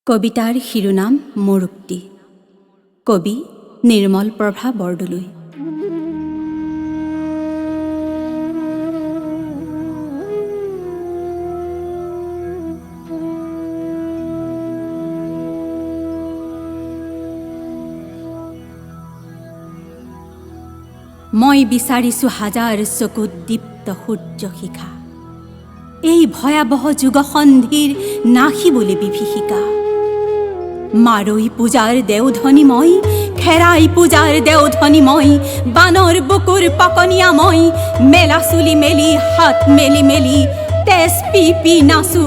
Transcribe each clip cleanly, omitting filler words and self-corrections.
কবিতাৰ শিৰোনাম মৰুক্তি। কবি নিৰ্মল প্ৰভা বৰদলৈ। মই বিচাৰিছো হাজাৰ চকুত দীপ্ত সূৰ্য শিখা, এই ভয়াৱহ যুগসন্ধিৰ নাশিবলৈ বিভীষিকা। মাৰৈ পূজাৰ দেওধনী মই, খেৰাই পূজাৰ দেওধনী মই, বানৰ বুকুৰ পকনীয়া মই, মেলা চুলি মেলি হাত মেলি মেলি তেজ পি পি নাচো,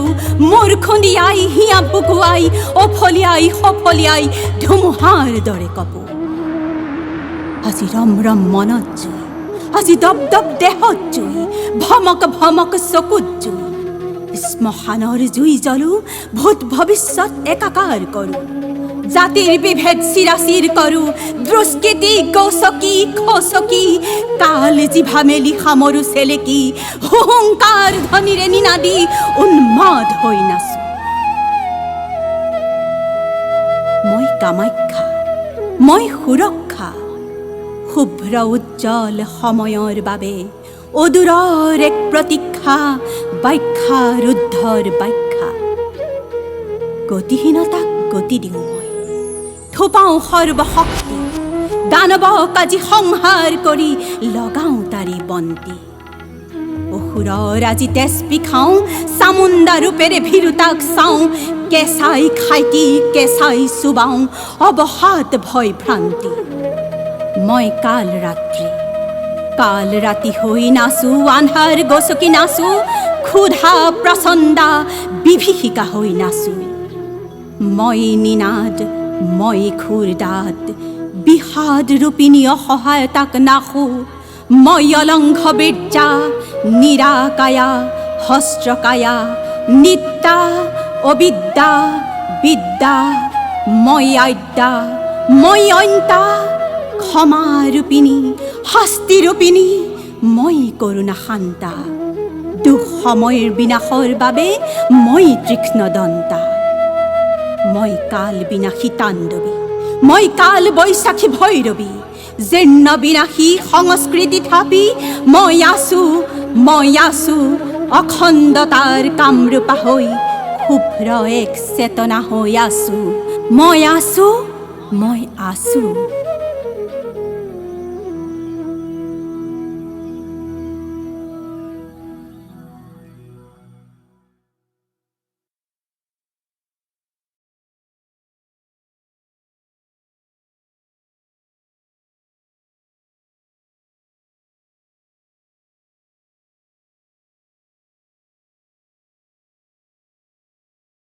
মূৰ খুন্দিয়াই হিয়া বুকুৱাই অফলিয়াই সফলিয়াই ধুমুহাৰ দৰে কপো। আজি ৰম ৰম মনত জুই, আজি দপ দপ দেহত জুই, ভমক ভমক চকুত জুই, শ্মশানৰ জুই জ্বলো, ভূত ভৱিষ্যত একাকাৰ কৰোঁ, জাতিৰ বিভেদ চিৰাচিৰ কৰোঁ, দুষ্কৃতি গছকি খচকি কাল জিভা মেলি সামৰো চেলেকি, হুংকাৰ ধ্বনিৰে নিনাদি উন্মাদ হৈ নাচো। মই কামাখ্যা, মই সুৰক্ষা, শুভ্ৰ উজ্জ্বল সময়ৰ বাবে অদূৰৰ এক প্ৰতীক্ষা, ব্যাখ্যা ৰুদ্ধৰ ব্যাখ্যা। গতিহীনতাক গতি দিওঁ মই, থোপাওঁ সৰ্বশক্তি, দানৱক আজি সংহাৰ কৰি লগাওঁ তাৰে বন্তি। অসুৰৰ আজি তেজ পি খাওঁ, চামুণ্ডা ৰূপেৰে ভীৰুতাক চাওঁ, কেঁচাই খাইতি কেঁচাই চুবাওঁ অৱসাদ ভয় ভ্ৰান্তি। মই কাল ৰাত্ৰি, কাল ৰাতি হৈ নাচো, আন্ধাৰ গছকি নাচো, ক্ষুধা প্ৰচণ্ডা বিভীষিকা হৈ নাচো। মই নিনাদ, মই খুৰদাত, বিষাদ ৰূপিণী অসহায়তাক নাশো। মই অলংঘ বীৰ্যা, নিৰাকায়া, হস্ত্ৰকায়া, নিত্যা, অবিদ্যা, বিদ্যা, মই আদ্যা, মই অন্তা, ক্ষমা ৰূপিণী, শাস্তি ৰূপিণী, মই কৰুণা শান্তা, দুঃসময়ৰ বিনাশৰ বাবে মই তীক্ষ্ণ দন্তা। মই কাল বিনাশী তাণ্ডৱী, মই কাল বৈশাখী ভৈৰৱী, জীৰ্ণ বিনাশী সংস্কৃতি থাপি মই আছো, মই আছো অখণ্ডতাৰ কামৰূপা হৈ, শুভ্ৰ এক চেতনা হৈ আছো। মই আছো, মই আছো,